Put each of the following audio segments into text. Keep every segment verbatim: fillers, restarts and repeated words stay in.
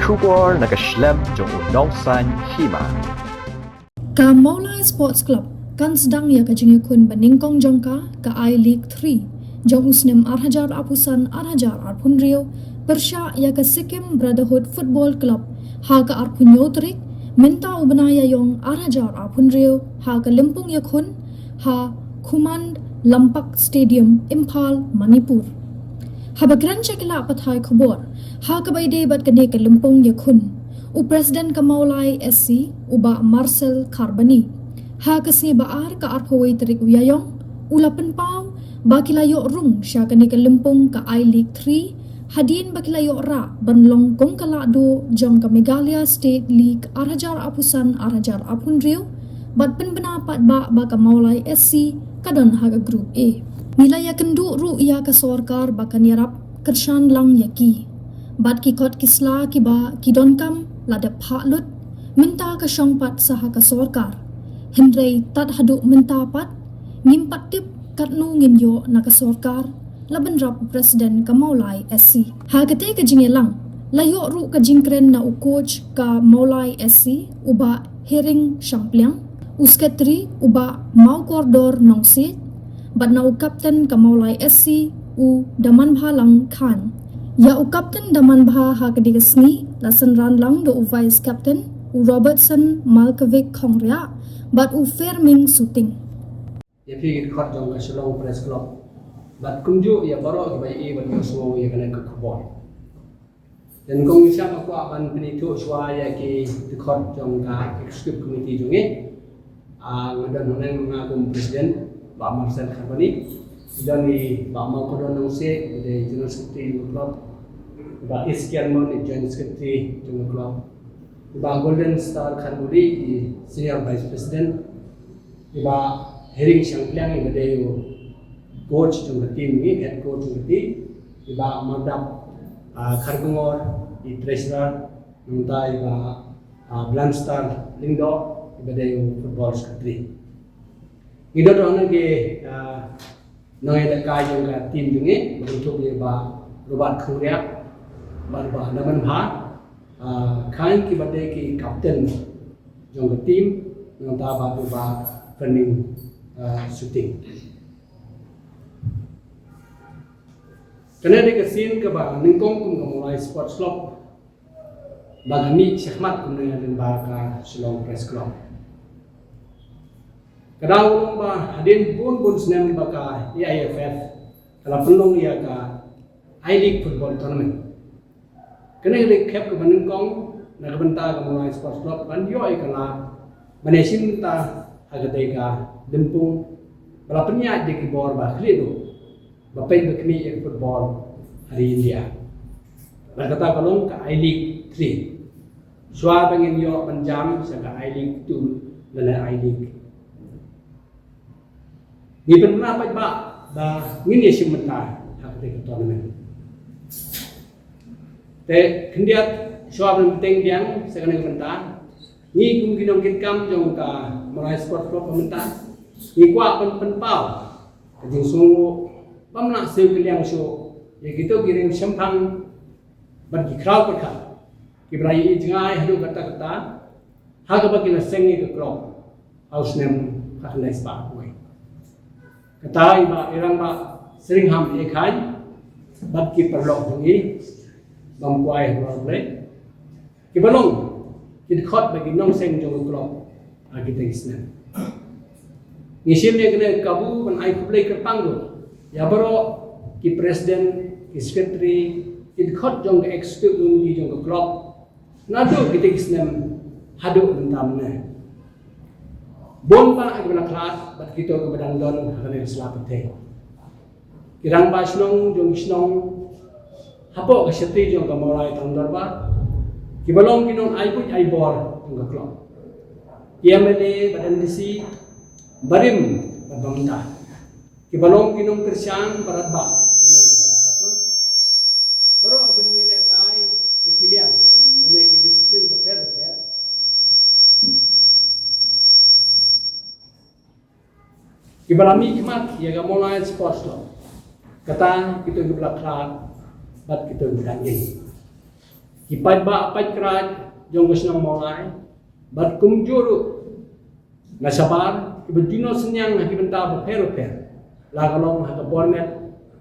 Khubor na ka shlem jong u nongsaiñ hima. Ka Mawlai Sports Club kan sdang ïa ka jingïakhun ba nyngkong jong ka, ka I-League three jong u snem ar hajar arphew san ar hajar arphew hynriew pyrshah ïa ka Sikkim Brotherhood Football Club ha ka arphew hynñiew tarik mynta u bnai Ïaiong ar hajar arphew hynriew ha ka lympung ïakhun ha Khuman Lampak Stadium, Imphal, Manipur. Haba kren sha ki lad pathai khubor ha kaba ïadei bad kane ka lympung ïakhun, u President ka Mawlai S C, u Bah Marcel Kharbani, ha ka sngi ba ar, ka arphew wei tarik u Ïaiong, u la pynpaw ba ki la ïoh rung sha kane ka lympung ka I-League three hadien ba ki la ïoh rah ban long kum ka lahduh jong ka Meghalaya State League ar hajar arphew san ar hajar arphew hynriew, bad pynbna pat ba, ba ka Mawlai S C ka don ha ka Group A. Ngi la ïakynduh ruh ïa ka sorkar ba kan ïarap kyrshan lang ïa ki bad ki kot ki sla kiba ki donkam la dep phah lut, mynta ka shong pat sa ha ka sorkar. Hynrei tad haduh mynta pat ngim pat tip katno ngin ïoh na ka sorkar, la bynrap u President ka Mawlai S C. Ha katei ka jingïalang la ïoh ruh ka jingkren na u coach ka Mawlai S C, u Bah Hering Shangpliang, u Secretary, u Bah Mawkordor Nongsiej, bad na u Captain ka Mawlai S C, u Damanbhalang Khan. Ïa u Captain Damanbha ha katei ka sngi la synran lang da u Vice Captain, u Robertson Malkovik Khongriah, bad u Ferming Suting. Ïa phi ki dkhot jong ka Shillong Press Club bad kumjuh ïa baroh kiba ïohi bad ïohsngew ïa kane ka khubor. Te nyngkong sha nga kwah ban pynithuh shuwa ïa ki dkhot jong ka Executive Committee jong ngi. Ah, nga don hangne nga kum President, Bah Marcel Kharbani. Don i Bah Mawkordor Nongsiej, i dei General Secretary jong ka club. Bah Ezekiel Mon, i Joint Secretary jong ka club. Bah Golden Star Khanburi, i Senior Vice President. I Bah Hering Shangpliang, i ba dei u coach jong ka team ngi, head coach jong ka team. I Bah Mardap, ah, Kharkongor, i treasurer. Nangta i Bah, ah, Blanstar Lyngdoh, i ba dei u football secretary. Ngi don ruh hangne ki, ah, nongïalehkai jong ka team jong ngi, ba kynthup ïa i Bah Robert Khongriah, bad i Bah Damanbha, ah, Khan, kiba dei ki captain jong ka team, nangta bad i Bah Ferming, ah, Suting. Kane dei ka sien kaba nyngkong kum ka Mawlai Sports Club ba ka mih shakhmat kumne lyngba ka Shillong Press Club. Ka dei u long ba hadien bun bun snem ba ka A I F F ka la pynlong ïa ka I-League Football Tournament. Kane ka dei ka khep kaba nyngkong na ka bynta ka Mawlai Sports Club ban ïoh ïa ka lad ban ïashim bynta ha katei ka lympung ba la pynïaid da ki bor ba khlieh duh ba peit ba khmih ïa ka football ha ri India. Bad kata ka long ka I-League three. Shuwa ba ngin ïoh ban jam sha ka I-League two lane I-League. Ngi pynbna paidbah ba ngin ïashim bynta ha katei ka tournament. Te khyndiat shuwa ban bteng biang sha kane ka bynta, ngi kum ki nongkitkam jong ka Mawlai Sports Club ba mynta, ngi kwah ban pynpaw ka jingsngewnguh bym lah siew kylliang shuh ïa kito ki riew shemphang bad ki khraw pyrkhat kiba la ïohi jngai haduh katta katta ha kaba ki la seng ïa ka club ha u snem khatkhyndai spah wei. Kata i Bah, i Rangbah Seringham Ikhaiñ bad ki paralok jong ngi bam kwai ha U Blei, kiba long ki dkhot bad ki nongseng jong ka club ha kitei ki snem. Ngi shim ïa kane ka kabu ban ai khublei kyrpang ruh ïa baroh ki president, ki secretary, ki dkhot jong ka executive committee jong ka club naduh kitei ki snem haduh mynta mynne. Bun bah kiba la khlad bad kito kiba dang don ha kane ka sla pyrthei. Ki rangbah shnong jong ki shnong hapoh ka shatei jong ka Mawlai Town Dorbar, kiba long ki nong ai buit ai bor jong ka club. Ki M L A bad M D C barim bad ba mynta, kiba long ki nongkyrshan ba radbah lane ki patron, baroh ki nongïalehkai ha ki liang lane ki disiplin bapher bapher, kiba la mihkhmat ïa ka Mawlai Sports Club, kata kito kiba la khlad bad kito kiba dang ïeng. ki paidbah paidkrad jong ka shnong Mawlai, bad kumjuh ruh na shabar kiba ju nang synñiang ha ki bynta bapher bapher, la ka long ha ka bor met,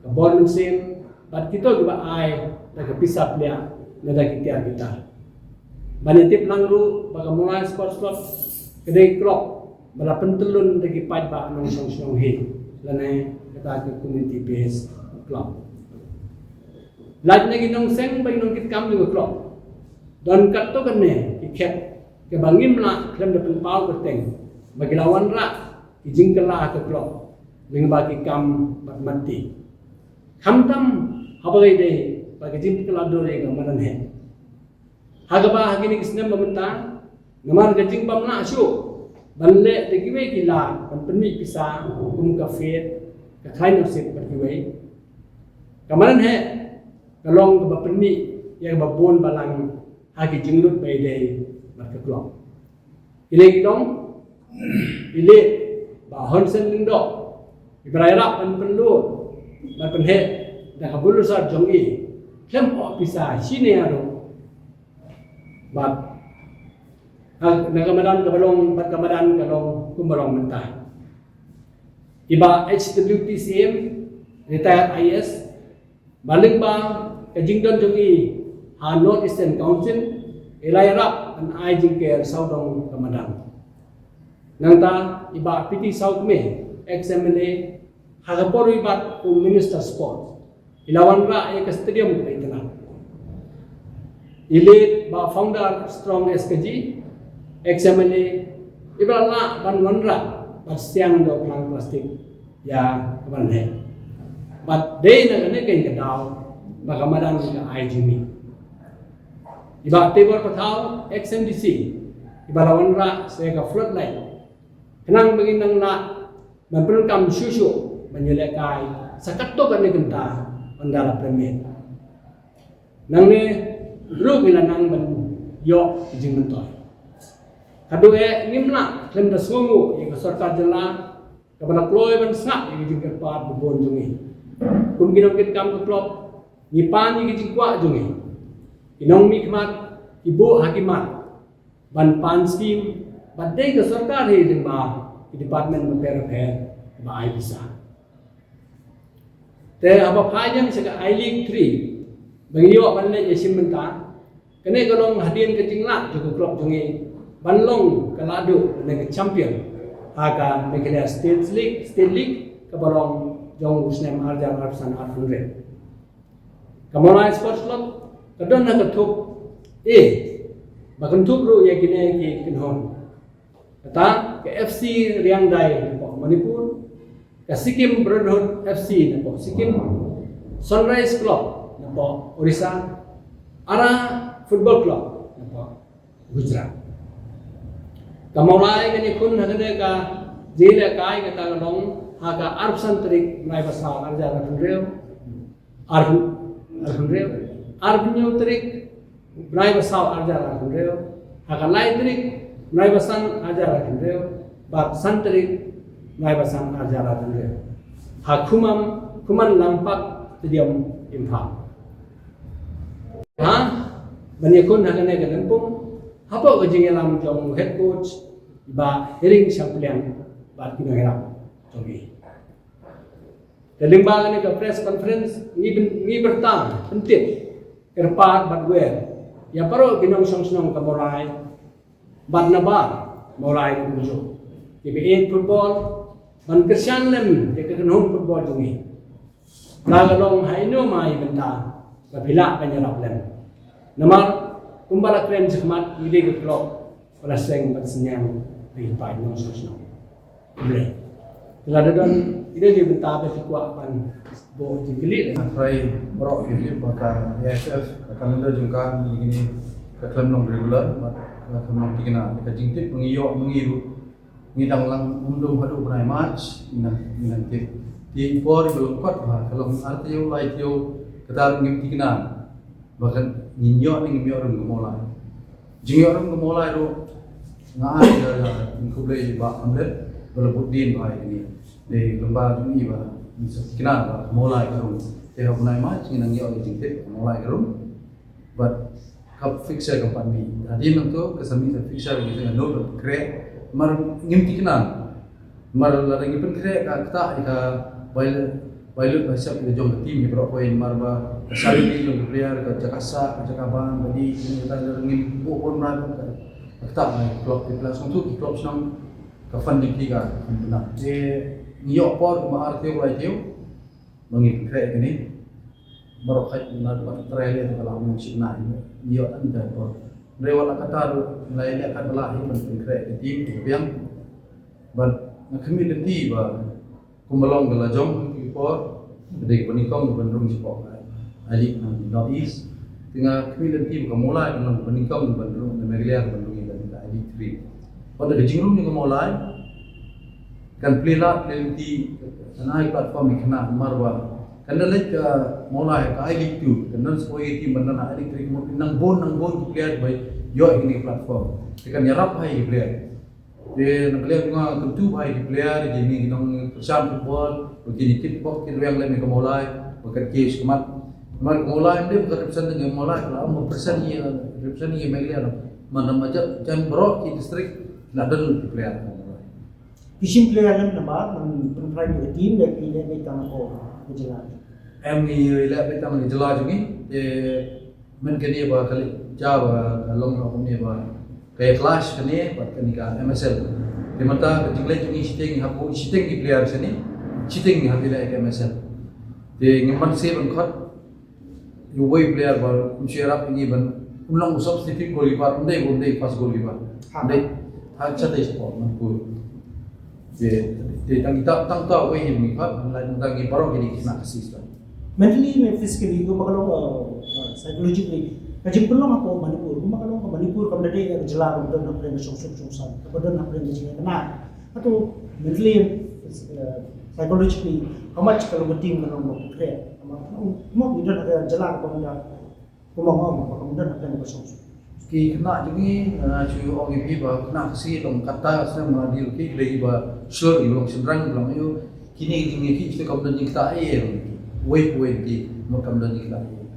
ka bor mynsiem, bad kito kiba ai da ka pisa pliah ne da ki tiar guitar. Ban ïatip lang ruh ba ka Mawlai Sports Club ka dei ka club ba la pyntyllun da ki paidbah nongshong shnong hi, lane kata ka community based club. Lait na ki nongseng bad ki nongkitkam jong ka club, don katto katne ki khet kiba ngim lah khlem da pynpaw kyrteng ba ki la wanrah ki jingkylla ha ka club lyngba ki kam bad matti, khamtam haba ka dei bad ka jingpynkylla dur ïa ka madan heh. Ha kaba ha kine ki snem ba mynta, namar ka jingbym lah shuh ban leh da kiwei ki lad ban pynmih pisa kum ka fete, ka trainership bad kiwei, ka madan heh ka long kaba pynmih ïa kaba bun balang ha ki jinglut ba ïadei bad ka club. Ki leh ki dong, ki leh Bah Honsen Lyngdoh, kiba la ïarap ban pynlut, ban pynheh da ka bulldozer jong i, khlem oh pisa shine ruh. Bad ha, na ka madan kaba long, bad ka madan ka long kumba long mynta. I Bah H W T Syiem, retired I A S, ba lyngba ka jingdon jong i ha North Eastern Council, i la ïarap ban ai jingker sawdong ka madan. Nangta i Bah P T Sawkmie, ex M L A, ha ka por i bat u Minister Sport, i la wanrah ïa ka stadium kaba itynnad. I late Bah Founder Strong S K G, ex M L A, iba la lah ban wanrah bad siang da u phlang plastik ïa ka madan heh. Bad dei na kane ka daw ba ka madan ka ai jingmih. I Bah Teibor Pathaw, ex M D C, iba la wanrah sa ïa ka floodlight, khnang ba ngin nang lah ban pyndonkam shuh shuh ban ïalehkai sa katto katne kynta ynda la pynmih. Nangne ruh ngi la nang ban ïoh ki jingmyntoi. Haduh eh ngim lah khlem da sngewnguh ïa ka sorkar jylla kaba la kloi ban sngap ïa ki jingkyrpad babun jong ngi. Kum ki nongkitkam ka club, ngi pan ïa ki jingkwah jong ngi, ki nongmihkhmat, ki buh ha ki mat ban pan skim, bad dei ka sorkar hi lyngba ki department bapher bapher ba ai pisa. Te haba phai ïa sha ka I-League three ba ngi ïoh ban leit ïashim bynta, kane ka long hadien ka jinglah jong ka club jong ngi ban long ka lahduh ne ka champion ha ka Meghalaya State League, State League kaba long jong u snem arhajar arphew san arphew hynriew. Ka Mawlai Sports Club ka don ha ka thup A, ba kynthup ruh ïa kine ki kynhun. Kata ka F C Riangdai napoh Manipur, ka Sikkim Brotherhood F C napoh Sikkim, Sunrise Club napoh Orissa, Ara Football Club napoh Gujarat. Ka Mawlai kan ïakhun ha kane ka jingïalehkai kata ka long ha ka arphew san tarik bnai ba saw arhajar arphew hynriew, arphew, arphew hynriew, arphew hynñiew tarik bnai ba saw arhajar arphew hynriew, ha ka lai tarik bnai ba san arhajar arphew hynriew, bad san tarik bnai ba san arhajar arphew hynriew, ha Khumam, Khuman Lampak Stadium, Imphal. Ha ban ïakhun ha kane ka lympung hapoh ka jingïalam jong u head coach Bah Hering Shangpliang bad ki nongïarap jong ngi. Te lyngba kane ka press conference ngi byn-, ngi bynta pyntip kyrpad bad wer ïa baroh ki nongshong shnong ka Mawlai bad nabar Mawlai kumjuh, kiba ïeit football, ban kyrshan lem ïa ka kynhun football jong ngi. La ka long ha ino mai bynta ba phi lah ban ïarap lem. Namar kumba la kren shakhmat, ngi dei ka club ba la seng bad synñiang ïa ki paid nongshong shnong. Khublei. Te lada don ine i bynta ba phi kwah ban buh jingkylli lem. Trai baroh ki tip ba ka A I F F ka calendar jong ka ngi kine ka khlem long regular, ba ka khlem long thikna. Ka jingtip ba ngi ïoh ma ngi ruh, ngi dang lang ym dum haduh bnai March ngi nang, ngi nang tip. Te i por iba lyngkot bha ka long ar taïew lai taïew, kata ruh ngim thikna ba kan ngin ïoh ne ngim ïoh rung ka Mawlai. Jingïoh rung ka Mawlai ruh nga ai ka jingkhublei ïa i Bah Hamlet ba la bud dien bha ïa kane. Dei lyngba jong i ba ngin sa thikna ba ka Mawlai ka rung. Te ha u bnai March ngin nang ïoh ïa ka jingtip ba ka Mawlai ka rung. Bad Ka fixture ka pan mih. Hadien nangto ka sa mih ka fixture ka jong nga, no, ka khreh. Mar ngim tikna. Mar lada ngi pynkhreh ka ktah ïa ka bai, bai lut ba sep ïa ka jong ka team ïa baroh kawei, mar ba ka salary jong ka player, ka jaka sah, ka jaka bam, ka dih, ka dih, ka dih, ngim buh bun mrad ka ktah ïa ka club, ïa ka club, sngewthuh ki club shnong ka fund jong ki ka fund bna. Te ngi ïoh por kumba ar taïew lai taïew ba ngi pynkhreh ïa kane. Baroh khat na ba trai le ka la mong shipna, ngi ïoh tang da por. Hynrei wat la katta ruh, ngi la ïaleh katba lah hi ban pynkhreh ïa ka team ka biang. Bad nga khmih lynti ba kumba long ka la jong ki por, ka dei kaba nyngkong ban rung shapoh ka I-League na North East. Te nga khmih lynti ba ka Mawlai kan long kaba nyngkong ban rung na Meghalaya ban rung ïa ka I-League three. Bad da ka jingrung jong ka Mawlai kan plie lad plie lynti, kan ai platform ïa ki khynnah, namar ba kan da leit ka Mawlai ha ka I-League two, kan don sport ïa ki ban don ha I-League three, ka mut nang bun nang bun ki player ba ïoh ïa kine ki platform. Te kan ïarap bha ïa ki player. Te na ka liang nga kyntu bha ïa ki player, ïa kine ki nongkyrshan football, ba kin ïa tip bok kin rwiang lem ïa ka Mawlai, ba kan kiew shakhmat. Namar ka Mawlai ym dei ba ka represent ïa ka Mawlai, ka la ym represent ïa, represent ïa Meghalaya. Namar na majority baroh ki district la don ki player ka Mawlai. Ki shim player lem namar ban pynphai ïa ka team, lada ki leh beit tang ha ka jylla. Em, ngi leh beit tang ha ka jylla jong ngi. Te mynta kane ba ka leit ja ba ka long ha kumne ba ka ïa clash kane bad kane ka M S L. Te mynta ka jingleit jong ngi shiteng ngi hap buh shiteng ki player shane, shiteng ngi hap ïaleh ka M S L. Te ngim banse ban khot ïa uwei u player ba un shu ïarap ïa ngi ban, un long u substitute goalkeeper, un dei, un dei first goalkeeper. Ha. Un dei, ha, shatei shapoh Manipur. Te, te tang kita, tang ta uwei hi ba ngi khot, hynrei tang ngi baroh ki dei ki khynnah Khasi sha. Mentally ne physically, kumba ka long, uh, uh, psychologically, ka jingpynlong hapoh Manipur, kumba ka long ka Manipur kam da dei ka jylla kaba don hapdeng ka shongsuk shongsaiñ, kaba don hapdeng ka jingïakynad. Hato mentally and, uh, psychologically, how much ka long ka team ka long ba khreh? Kumba, kumba ngi don ha ka jylla kaba, kumba, kumba ngi don hapdeng ka shongsuk. Ki khynnah jong ngi, uh, shu ong ïa phi ba khynnah Khasi long katta ka snem ba dei ki dei ba shlur, ki long shynrang, ki long ïa kine ki jingïa ki, ki kam don jingktah ei ei, uwei pa uwei ki, mo, kam don jingktah ei ei.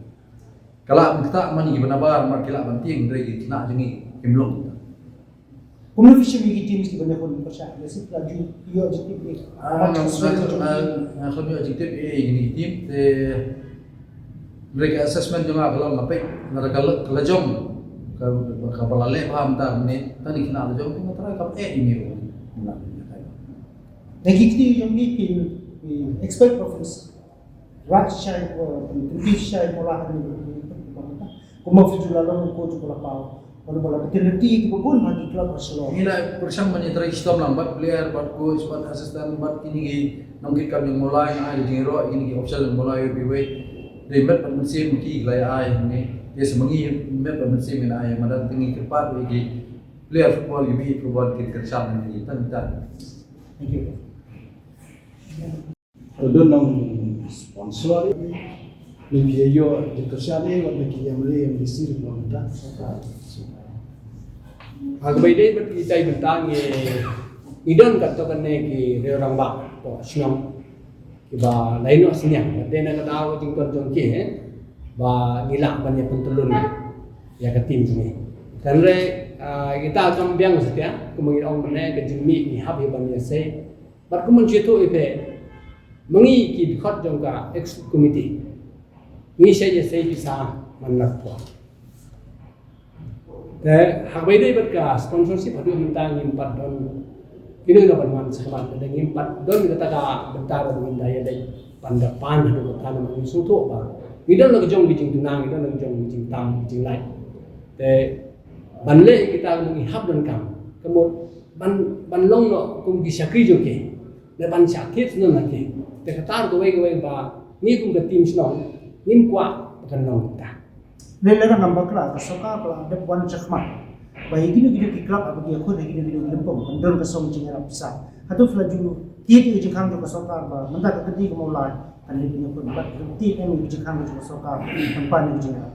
Ka lah ban ktah man ki ba nabar, namar ki lah ban tieng, hynrei ki khynnah jong ngi kim long. Kumno phi shim ïa ki teams kiba ïakhun pyrshah, lehse phi la ju ïoh jingtip ïa ki. Ah, nga, nga, nga, nga ïoh jingtip ïa kine ki team, te hynrei ka assessment jong nga ka long, nga peit, nga ka la, ka la jong, ka, kaba la leh bha mynta mynne, tang ki khynnah la jong, nga tharai kam eh ïa ngi ruh. Nga, nga, nga. Da ki kti jong ngi, phi, phi expect of this. Rat shai, uh, phi shai mo la, kumba phi ju la long coach, ko la paw. Bad ba la pynlong ki ba bun ha ki club ha Shillong. Ngi la pyrshang ban ïatrai shitom lang bad player, bad coach, bad assistant, bad kine ki nongkit kam jong Mawlai, nga ai ka jingïaroh ïa kine ki official jong Mawlai, U P W. Dei met bad mynsiem ki la ai hangne. Te sa ma ngi met bad mynsiem ngin ai, madan te ngi kyrpad ïa ki player football, ki ba ïeit football, ki kyrshan ïa ngi tang tang. Thank you. Ka don nong sponsor, ne phi ïoh jingkyrshan eh, wat na ki M L A, M D C, ruh mynta. Ha kaba ïadei bad kita mynta ngi, ngi don katto katne ki rangbah hapoh shnong kiba lai noh synñiang, bad dei na ka daw ka jingkyrkhu jong ki, eh, ba ngi lah ban ïa pyntyllun ïa ka team jong ngi. Hynrei, ah, kita kam biang satia, kumba ngi ong mynne, ka jingmih ngi hap ïa ban ïa sei. Bad kumba ngi shu ïathuh ïa phi, ma ngi ki dkhot jong ka executive committee, ngi shait ïa sei pisa man la ka por. Te ha kaba ïadei bad ka sponsorship, haduh mynta ngim pat don kino kino ban wan shakhmat, te ngim pat don kata ka bynta ba ngin da ïaleit ban da pan haduh katta, namar ngi sngewthuh ba ngi don la ka jong ki jingduna, ngi don la ka jong ki jingtam, ki jinglait. Te ban leh kita ngi hap donkam, ka mut ban, ban long noh kum ki shakri jong ki, ne ban shah thied shnong na ki. Te kata kawei kawei ba ngi kum ka team shnong ngim kwah ba kan long kumta. Lei lei, ngam bakla, ka sorkar ka la dep wan shakhmat ba ïa kino kino ki club haba ki ïakhun ha kino kino ki lympung kan don ka song jingïarap pisa. Hato phi la ju thied ïa ka jingkhang jong ka sorkar ba mynta ka kynti ka Mawlai kan leit ïakhun, bad ka kynti em ïa ka jingkhang jong ka sorkar ban pan ïa ka jingïarap?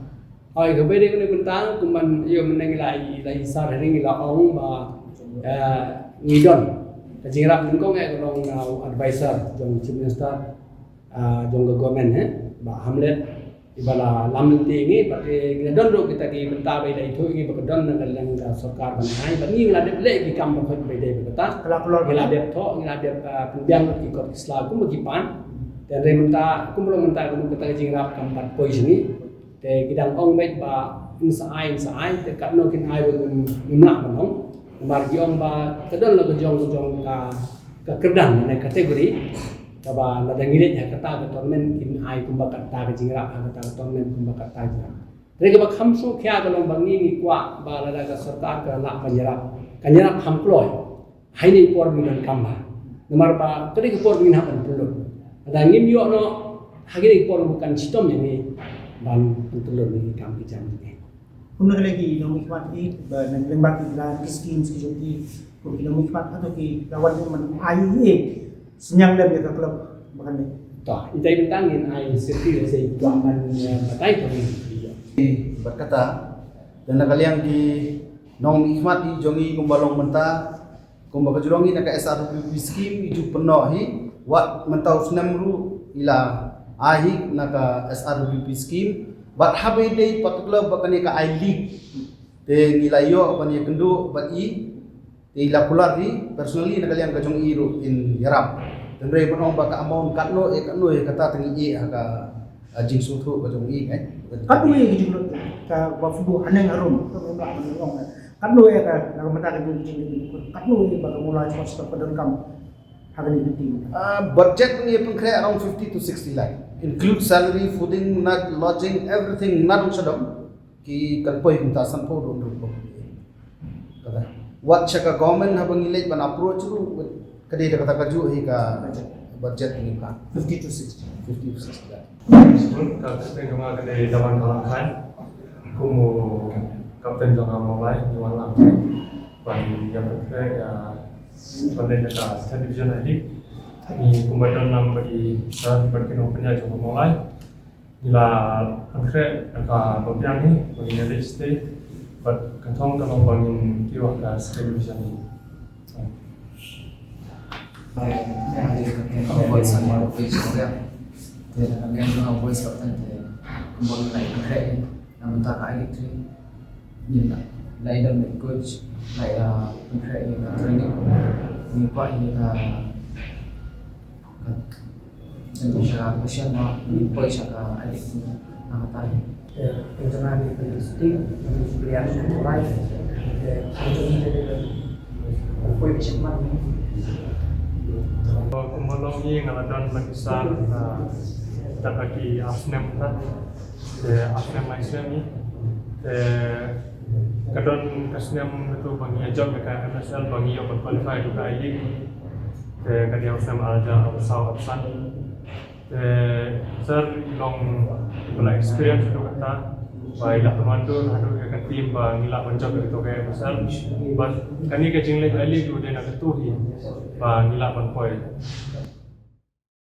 Hooid, kaba ïadei kane ka bynta, kumba ïa mynne ngi la, la isar ha ri, ngi la ong ba, eh, ngi don ka jingïarap nyngkong, eh, ka long na u advisor jong Chief Minister, ah, jong ka government, eh, Bah Hamlet. Ba la lam lynti ngi, bad ngi la don ruh kita ki bynta ba i la ithuh ngi ba ka don na ka liang ka sorkar ban ai, bad ngi la dep leh ki kam ba khot ba dei ba kata. Ka la kloi ngi la dep thoh, ngi la dep, ah, pynbiang ki kot ki sla kum ba ki pan. Te hynrei mynta, kum ba long mynta, kum kata ka jingrap kam pat poi sha ngi. Te ki dang ong beit ba yn sa ai, yn sa ai, te katno kin ai ruh ngim, ngim lah ban ong. Namar ki ong ba ka don la ka jong, ka jong ka, ka kyrdan ne category. Kaba lada ngi leit ha kata ka tournament kin ai kumba kata ka jingrap, ha kata ka tournament kumba kata ka jingrap. Te kaba kham sngewkhia ka long ba ngi ngi kwah ba lada ka sorkar ka lah ban ïarap, kan ïarap kham kloi. Ha ine i por ngi donkam bha. Namar ba ka dei ka por ngi hap ban pynlut. Lada ngim ïoh noh ha kine ki por, kan shitom ïa ngi ban pynlut ïa ki kam ki jam. Kumno ka lei ki nongmihkhmat i ba na ka liang ba ki la ki schemes ki jong ki, kum ki nongmihkhmat hato ki la wan ban ai ïa, sniang lem ïa ka club ba kan lei. To, ita i bynta ngin ai sirti lehse i kwah ban, eh, batai to ngin. Bad kata, dan na ka liang ki nongmihkhmat i jong i kumba long mynta, kumba ka ju long i na ka S R W P scheme i ju pynnoh hi, wat mynta u snem ruh i la ai hi na ka S R W P scheme, bad haba i dei particular ba kane ka I-League. Te ngi la ïoh ban ïakynduh bad i, te i la kular hi personally na ka liang ka jong i ruh in ïarap. Te hynrei ban ong ba ka amount katno e katno e kata te ngi ïeh ha ka, ah, jingsngewthuh ka jong i, eh. Katno e ka jinglut ka ba fudu haneng harum, ka ba ong, eh. Katno e ka, na ka mata ka jong i jinglut, katno e ba ka mula chwa stop ka donkam ha kane ka team. Ah, budget ngi pynkhreh around fifty to sixty lakh. Include salary, fooding, night lodging, everything, nadong shadong. Ki kan poi kumta sanphew don ruh. Kata. Wat sha ka government haba ngi leit ban approach ruh, ka dei da kata kajuh hi ka budget ngi ka. Fifty to sixty. Fifty to sixty lakh. Ka kyrteng jong nga ka dei Dawan Khalang Khan. Kum u captain jong ka Mawlai, ngi wan lang ban ïa pynkreh ïa ban leit na ka third division I-League. Ngi kumba don lang bad i sir bad ki nongpynïaid jong ka Mawlai. Ngi la pynkhreh ïa ka ba biang hi ba ngin ïa leit state bad kan thong ka long ba ngin kiew ha ka second division hi. Ngi la ïa don coach, la ïa pynkhreh ïa ka training. Ngi kwah ïa ka Jan ka sha ka sha ma ni poi sha ka adik na ka tai. Internal ni pun sting ni pilihan tu lai. Poi sha ma ni. Kumba long ngi nga la don bad i sir, ah, tang ha ki ar snem ta. Te ar snem lai snem hi. Te ka don ka snem katu ba ngi ïa jop ïa ka M S L ba ngi ïoh ban qualify ïa ka I-League. Te ka dei ha u snem ar hajar arphew saw arphew san. Te sir i long ba la experience haduh katta ba i la pynwandur haduh ïa ka team ba ngi lah ban jop ïa kato ka M S L. Bad kane ka jingleit I-League ruh dei na katu hi ba ngi lah ban poi.